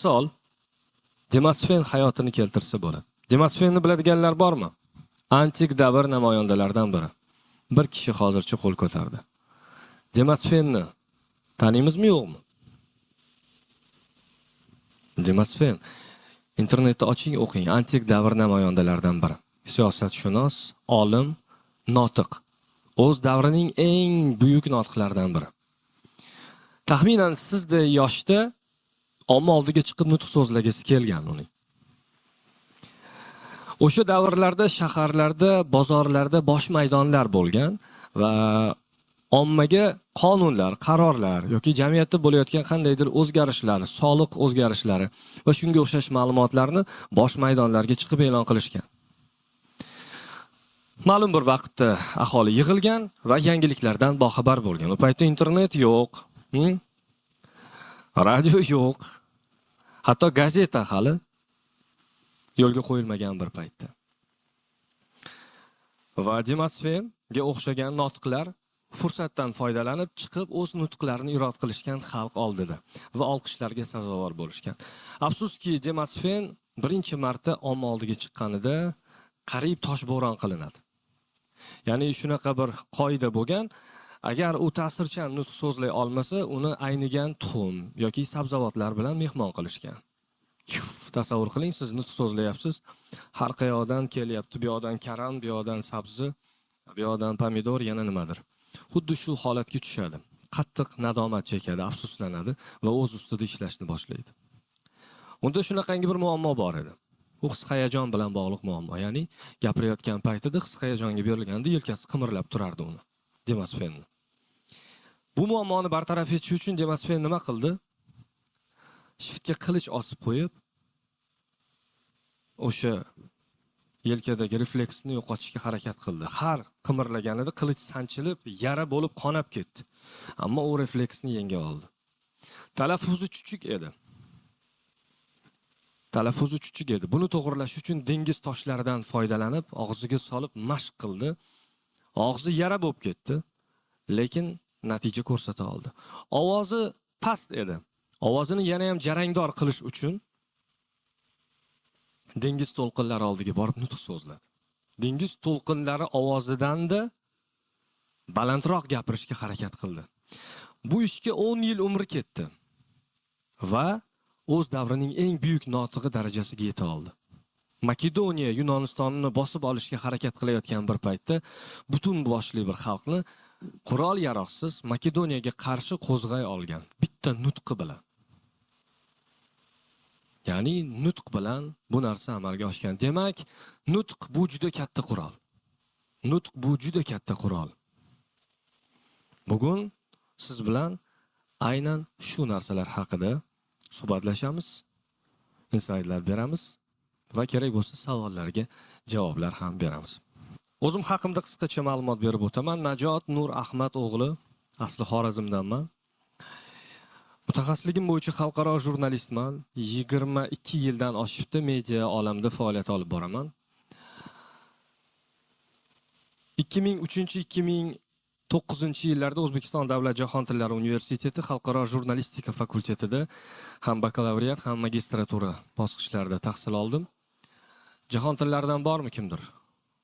Misol, Demosfen hayotini keltirsa bo'ladi. Demosfenni biladiganlar bormi? Antik davr namoyandalaridan biri. Bir kishi hozircha qo'l ko'tardi. Demosfenni taniymizmi, yo'qmi? Demosfen. Internetda oching, o'qing. Antik davr namoyandalaridan biri. Siyosatshunos, olim, notiq. O'z davrining eng buyuk notiqlaridan biri. Taxminan sizday yoshda omma oldiga chiqib nutq so'zlagisi kelgan uning. O'sha davrlarda shaharlarda, bozorlarda bosh maydonlar bo'lgan va ommaga qonunlar, qarorlar yoki jamiyatda bo'layotgan qandaydir o'zgarishlar, soliq o'zgarishlari va shunga o'xshash ma'lumotlarni bosh maydonlarga chiqib e'lon qilishgan. Ma'lum bir vaqtda aholi yig'ilgan va yangiliklardan boxabar bo'lgan. U paytda internet yo'q, radio yo'q, hatto gazeta hali yo'lga qo'yilmagan bir paytda. Va Demosfenga o'xshagan notiqlar fursatdan foydalanib chiqib o'z nutqlarini irod qilishgan xalq oldida va olqishlarga sazovor bo'lishgan. Afsuski, Demosfen birinchi marta omma oldiga chiqqanida qariyb toshbo'ron qilinadi. Ya'ni shunaqa bir qoida bo'lgan, agar u ta'sirchan nutq so'zlay olmasa, uni aynigan tuxum yoki sabzavotlar bilan mehmon qilishgan. Tasavvur qiling, siz nutq so'zlayapsiz, har qayoqdan kelyapti, bu yoqdan karam, bu yoqdan sabzi, bu yoqdan pomidor, yana nimadir. Xuddi shu holatga tushadi. Qattiq nadomat chekadi, afsuslanadi va o'z ustida ishlashni boshlaydi. Unda shunaqangi bir muammo bor edi. U his hayajon bilan bog'liq muammo. Ya'ni gapirayotgan paytida his hayajonga berilganda yelkasi qimirlab turardi uni, Demosfenni. Bu muammoni bartaraf etish uchun Demosfen nima qildi? Shiftga qilich osib qo'yib, o'sha yelkadagi refleksni yo'qotishga harakat qildi. Har qimirlaganida qilich sanchilib, yara bo'lib qonab ketdi. Ammo u refleksni yenga oldi. Talaffuzi chuchuk edi. Talaffuzi chuchuk edi. Buni to'g'rilash uchun dengiz toshlaridan foydalanib, og'ziga solib mashq qildi. Og'zi yara bo'lib ketdi, lekin natija ko'rsata oldi. Ovozi past edi. Ovozini yana ham jarangdor qilish uchun dengiz to'lqinlari oldiga borib nutq so'zladi. Dengiz to'lqinlari ovozidan-da balandroq gapirishga harakat qildi. Bu ishga 10 yil umri ketdi va o'z davrining eng buyuk notig'i darajasiga yeta oldi. Makedoniya Yunonistonni bosib olishga harakat qilayotgan bir paytda butun boshli bir xalqni qurol yarog'siz Makedoniyaga qarshi qo'zg'ay olgan bitta nutqi bilan. Ya'ni nutq bilan bu narsa amalga oshgan. Demak, nutq bu juda katta qurol. Nutq bu juda katta qurol. Bugun siz bilan aynan shu narsalar haqida suhbatlashamiz, insaytlar beramiz va kerak bo'lsa savollarga javoblar ham beramiz. O'zim haqimda qisqacha ma'lumot berib o'taman. Najot Nur Ahmad o'g'li, asli Xorazmdanman. Mutaxassisligim bo'yicha xalqaro jurnalistman. 22 yildan oshibdi media olamida faoliyat olib boraman. 2003-2009 yillarda O'zbekiston Davlat Jahon tillari universiteti Xalqaro jurnalistika fakultetida ham bakalavriat, ham magistratura bosqichlarida tahsil oldim. Jahon tillaridan bormi kimdir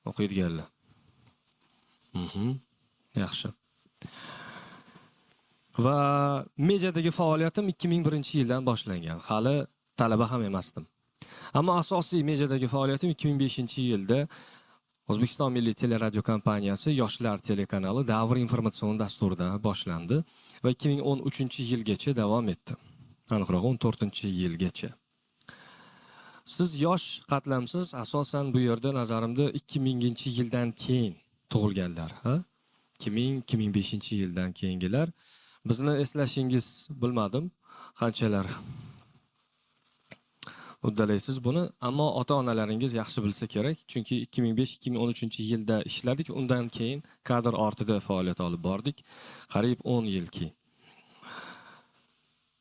o'qiydiganlar? Yaxshi. Va mediadagi faoliyatim 2001-yildan boshlangan. Hali talaba ham emasdim. Ammo asosiy mediadagi faoliyatim 2005-yilda O'zbekiston Milliy teleradiokompaniyasi Yoshlar telekanali Davr informatsion dasturida boshlandi va 2013-yilgacha davom etdi. Aniqrog'i 14-yilgacha. Siz yosh qatlamsiz, asosan bu yerda nazarimda 2000-yildan keyin tug'ilganlar, ha? 2000, 2005-yildan keyingilar. Bizni eslashingiz bilmadim, qanchalar uddalaysiz buni, ammo ota-onalaringiz yaxshi bilsa kerak, chunki 2005-2013 yilda ishladik, undan keyin kadr ortida faoliyat olib bordik, qariyb 10 yil keyin.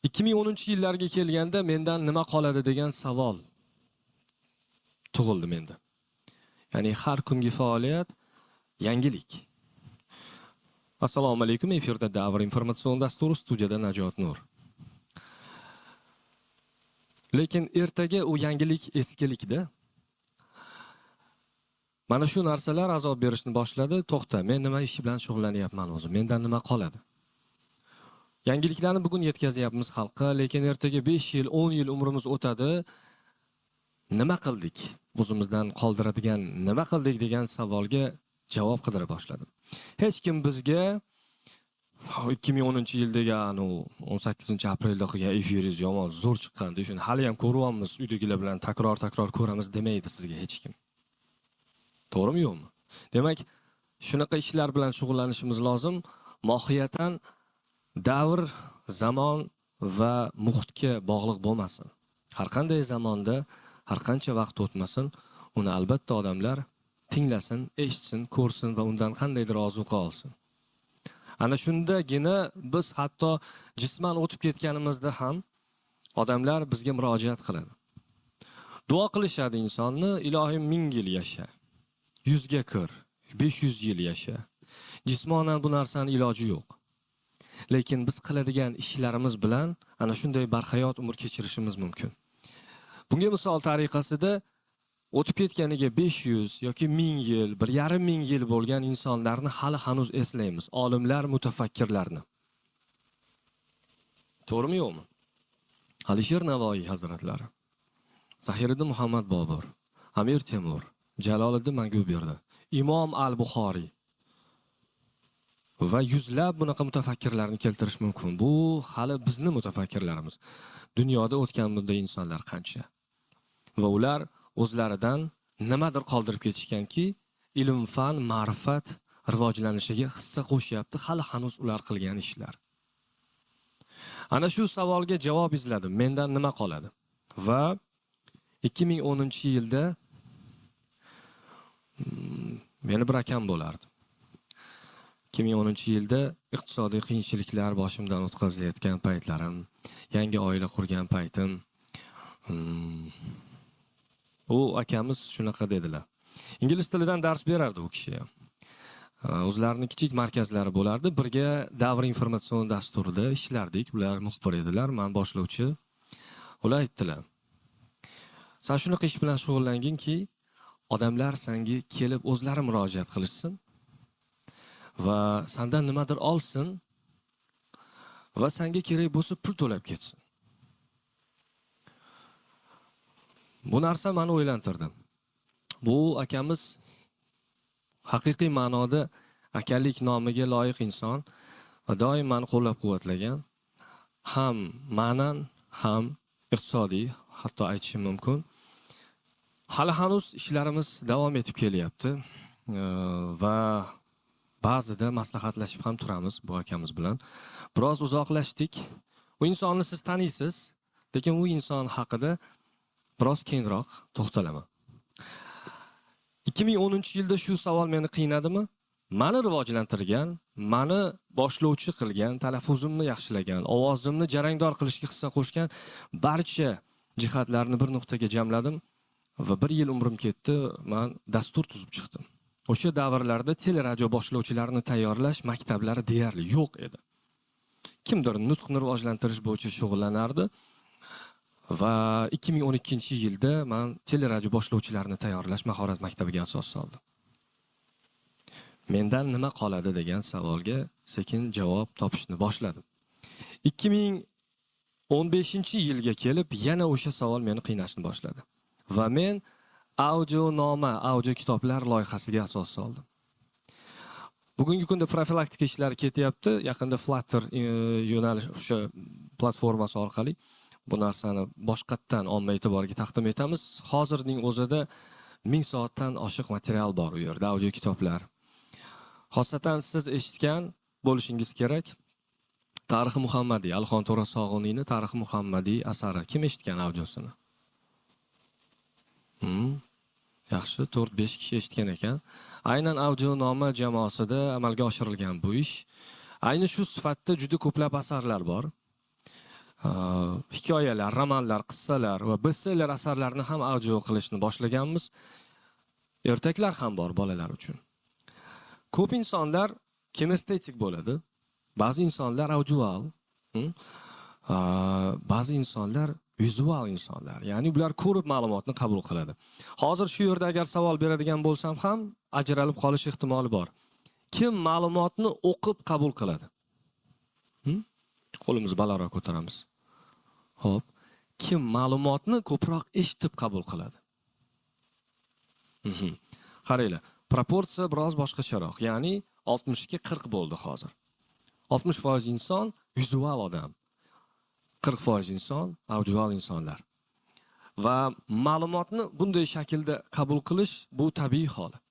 2010 yillarga kelganda mendan nima qoladi degan savol tug'ildi menda. Ya'ni har kungi faoliyat yangilik. Assalomu alaykum, efirda Davr informatsion dasturi, studiyada Najot Nur. Lekin ertaga u yangilik eskilikda. Mana shu narsalar azob berishni boshladi. To'xta, men nima ish bilan shug'ullanyapman o'zi? Mendan nima qoladi? Yangiliklarni bugun yetkazyapmiz xalqqa, lekin ertaga 5 yil, 10 yil umrimiz o'tadi. Nima qildik? O'zimizdan qoldiradigan nima qildik degan savolga javob qidira boshladim. Hech kim bizga 2010-yildagi anu 18-aprelda qilgan efiringiz yomon zo'r chiqqandi, shuni hali ham ko'ryapmiz, uydagilar bilan takror-takror ko'ramiz demaydi sizga hech kim. To'g'rimi yo'qmi? Demak, shunaqa ishlar bilan shug'ullanishimiz lozim. Mohiyatan davr, zamon va muhitga bog'liq bo'lmasin. Har qanday zamonda, har qancha vaqt o'tmasin, uni albatta odamlar tinglasin, eshitsin, ko'rsin va undan qandaydir ozuqa olsin. Ana shundagina biz hatto jisman o'tib ketganimizda ham odamlar bizga murojaat qiladi. Duo qilishadi insonni, ilohim 1000 yil yasha, 100 ga kir, 500 yil yasha. Jismonan bu narsani iloji yo'q. Lekin biz qiladigan ishlarimiz bilan ana shunday barhayot umr kechirishimiz mumkin. Bunga misol tariqasida o'tib ketganiga 500 yoki 1000 yil, 1500 yil bo'lgan insonlarni hali hanuz eslaymiz, olimlar, mutafakkirlarni. To'g'rimi yo'qmi? Alisher Navoiy hazratlari, Zahiriddin Muhammad Bobur, Amir Temur, Jaloliddin Manguberdi, Imom Al-Buxoriy va yuzlab bunaqa mutafakkirlarni keltirish mumkin. Bu hali bizni mutafakkirlarimiz. Dunyoda o'tgan bunday insonlar qancha? Va ular o'zlaridan nimadir qoldirib ketishganki, ilm, fan, ma'rifat rivojlanishiga hissa qo'shyapti hali hanuz ular qilgan ishlar. Ana shu savolga javob izladim. Mendan nima qoladi? Va 2010-yilda meni bir akam bo'lardi. 2010-yilda iqtisodiy qiyinchiliklar boshimdan o'tkazayotgan paytlarim, yangi oila qurgan paytim, u akamiz shunaqa dedilar. Ingliz tilidan dars berardi u kishi ham. O'zlarining kichik markazlari bo'lardi. Birga Davr informatsion dasturida ishlardik. Ular muxbir edilar, men boshlovchi. Ular aytdilar: "Sen shunaqa ish bilan shug'ullanginki, odamlar senga kelib o'zlari murojaat qilishsin va sendan nimadir olsin va senga kerak bo'lsa pul to'lab ketsin." Bu narsa meni o'ylantirdi. Bu akamiz haqiqiy ma'noda akalik nomiga loyiq inson va doim meni qo'llab-quvvatlagan, ham ma'nan, ham iqtisodiy, hatto aytishim mumkin. Hali hanuz ishlarimiz davom etib kelyapti va ba'zida maslahatlashib ham turamiz bu akamiz bilan. Biroz uzoqlashdik. U insonni siz taniysiz, lekin u inson haqida biroz keyinroq to'xtalaman. 2010-yilda shu savol meni qiynadimi? Meni rivojlantirgan, meni boshlovchi qilgan, talaffuzimni yaxshilagan, ovozimni jarangdor qilishga hissa qo'shgan barcha jihatlarni bir nuqtaga jamladim va bir yil umrim ketdi, men dastur tuzib chiqdim. O'sha davrlarda teleradio boshlovchilarini tayyorlash maktablari deyarli yo'q edi. Kimdir nutqni rivojlantirish bo'yicha shug'ullanardi va 2012-yilda men teleradio boshlovchilarini tayyorlash mahorat maktabiga asos soldim. Mendan nima qoladi degan savolga sekin javob topishni boshladim. 2015-yilga kelib yana o'sha savol meni qiynashni boshladi. Va men audionoma, audio kitoblar loyihasiga asos soldim. Bugungi kunda profilaktika ishlari ketyapti. Yaqinda Flutter yo'nalish o'sha platformasi orqali bu narsani boshqatdan omma e'tiboriga taqdim etamiz. Hozirning o'zida 1000 soatdan oshiq material bor u yerda, audio kitoblar. Xosatan siz eshitgan bo'lishingiz kerak. Tarixi Muhammadiy, Alixon To'ra Sog'iniyni Tarixi Muhammadiy asari. Kim eshitgan audiosini? Yaxshi, 4-5 kishi eshitgan ekan. Aynan audionoma jamoasida amalga oshirilgan bu ish. Ayni shu sifatda juda ko'plab asarlar bor. Hikoyalar, romanlar, qissalar va bestseller asarlarni ham audio qilishni boshlaganmiz. Ertaklar ham bor bolalar uchun. Ko'p insonlar kinestetik bo'ladi. Ba'zi insonlar audial, ba'zi insonlar Vizual insonlar, ya'ni bular ko'rib ma'lumotni qabul qiladi. Hozir shu yerda agar savol beradigan bo'lsam ham, ajralib qolish ehtimoli bor. Kim ma'lumotni o'qib qabul qiladi? Qo'limizni balandroq ko'taramiz. Xo'p, kim ma'lumotni ko'proq eshitib qabul qiladi? Qaranglar, proporsiya biroz boshqacharoq, ya'ni 62 40 bo'ldi hozir. 60% inson vizual odam, 40% inson audial insonlar. Va ma'lumotni bunday shaklda qabul qilish bu tabiiy holat.